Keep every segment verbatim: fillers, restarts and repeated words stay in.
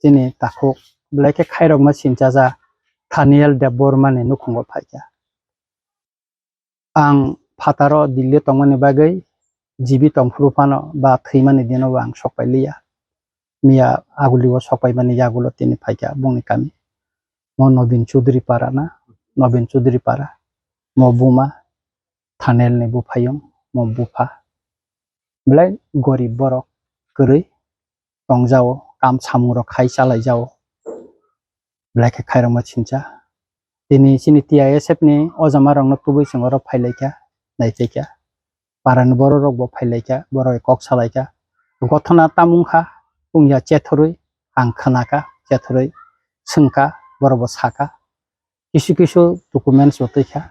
Bini takhuk belai khe khairokma sinchaja Thaniel Debbarma ni nukhungo phaikha. Ang phataro Delhi tongmani bagwi jibi tongphuru phano ba thwimani dino bo ang sokpai liya. Miya agulio sokpaimani yagulo tini phaikha bongni kami. Mo Nobin Chaudhary para na, Nobin Chaudhary para. Mo buma Thaniel ni buphayung, mo bupha. Belai gorib borok kwrwi tongjao, kam samung rok khai chalaijao. Belai khe khairokma sincha. Tini chini T I S F ni o jama rokno tubui chwng oro phailaikha, naichaikha. Parani borok rok bo phailaikha, borok kok salaikha. Gothona tamung kha, wngya chethorwi ang khnakha, chethorwi swngkha, borok bo sakha. Kisu kisu documents bo twi kha.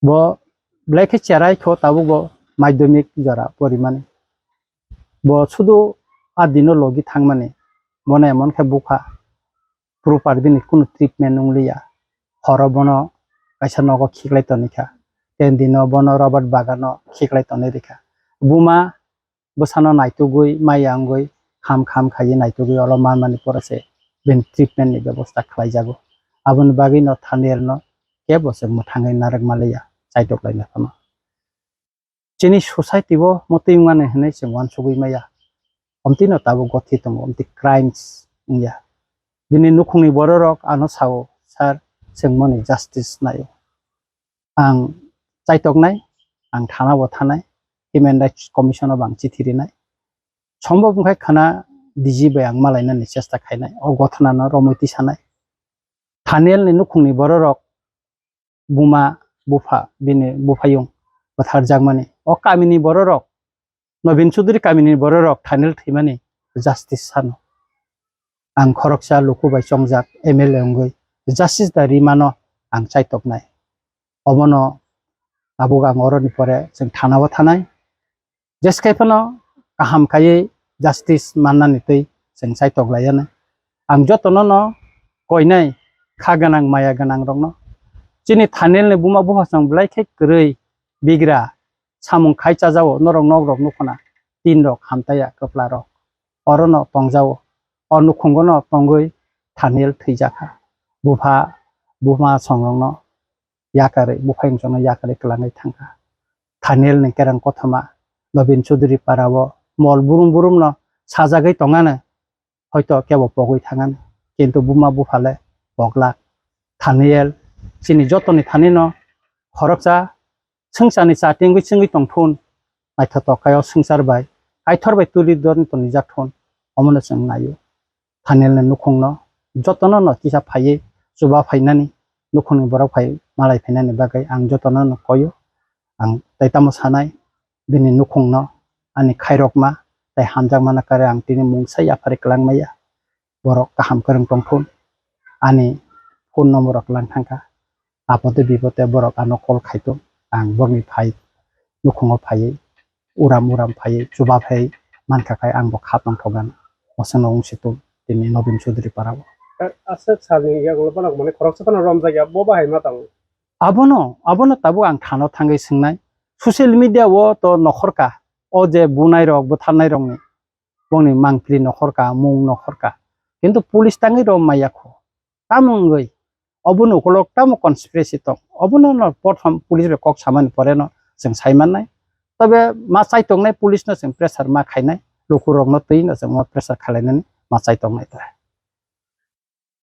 Bo belai khe cherai kho tabuk bo madhyamik jora porimani. Bo sudu a dino logi thangmani. Bono emon khe bukha proper bini kunu treatment wng liya. Horo bono kaisa nogo khiklai toni kha. Ten dino bono rubber bagano khiklai toni rikha. Buma bwsano naitugwi, maya wngwi, kham kham khaiwi naitugwi olo manmani pore se bini treatment ni bebosta khlaijago. Aboni bagwi no Thaniel no kebo se mwthangwi narwk maliya, chaitok laina phano. Chini society o motwi wngmani hinwi chwng uansugwi maya. Omtwi no tabuk gothi tongo, omtwi crimes wngya. Bini nukhungni bororok ano sao, "Sir, chwng moni justice naio." Ang chaitoknai, ang thana bo thanai, Human Rights Commission o bo ang chithi rinai. Sombhob wngkha khana D G bai ang malainani chesta khainai, o gothana no romwi tisanai. Thaniel ni nukhungni bororok buma, bupha, bini buphayung bwtharjakmani. O kamini bororok, Nobin Chaudhary kamini bororok Thaniel thwimani justice sano. Ang khoroksa luku bai chongjak M L A wngwi justice da rimano ang chaitoknai. Obono tabuk ang oroni pore chwng thanao thanai. Jeskai phano kaham khaiwi justice mannani twi chwng chaitok laiyani. Ang jotono no koinai kha gwnang maya gwnang rokno. Chini Thaniel ni buma bupha chwng belai khe kwrwi bigra samung khai chajao norok nok rok nukhuna tin rok hamtaya kwpla rok. Orono tongjao. O nukhungo no tongwi Thaniel thwijakha. Bupha buma songrokno yakarwi, buphayung chwngno yakarwi kwlangwi thangkha. Thaniel ni kereng kothoma Nobin Chaudhary para o mol burum burum no sajagwi tongano, hoito kebo pogwi thangano, kintu buma bupha le poglak. Thaniel chini jotoni thani no khoroksa swngcharni cha tingwi chwngwi tongthun, naithotok khe o swngchar bai Kaitor bai tuli dor tonijak thun, omono chwng naio. Thaniel ni nukhungno jotono no kisa phaiwi chuba phainani, nukhungni borok phai malai phainani bagwi ang jotono no koio. Ang tei tamo sanai, bini nukhungno ani khairokma tei hamjakmano kare ang tini mungsa yaphari kwlangmaya. Borok kaham kwrwng tongthun, ani phone number rok lang thangkha. Apode bipode borok ano call khaitong. Ang borokni phai nukhungo phaiwi uram uram phaiwi chuba phai mankha khai ang bo kha tongthokgana. Osano wng situng tini Nobin Chaudhary para o. Aswk salni yagulo bono mane khoroksa phano romjakya, bo bahai ma tongo? Abono, abono tabuk ang thano thangwi swngnai. Social media o to nokhorka, o je bunai rok, bwtharnai rokni, bongni mangpili nokhorka, mung nokhorka. Kintu police tangwi rom maya kho. Tamo wngwi, obono ukolok tamo conspiracy tong? Obono no prothom police bai kok samani pore no chwng sai mannai. Tobe ma chai tongnai police no chwng pressure ma khainai, lukurokno twi no chwng ma pressure khalainani ma chai tongnai ta.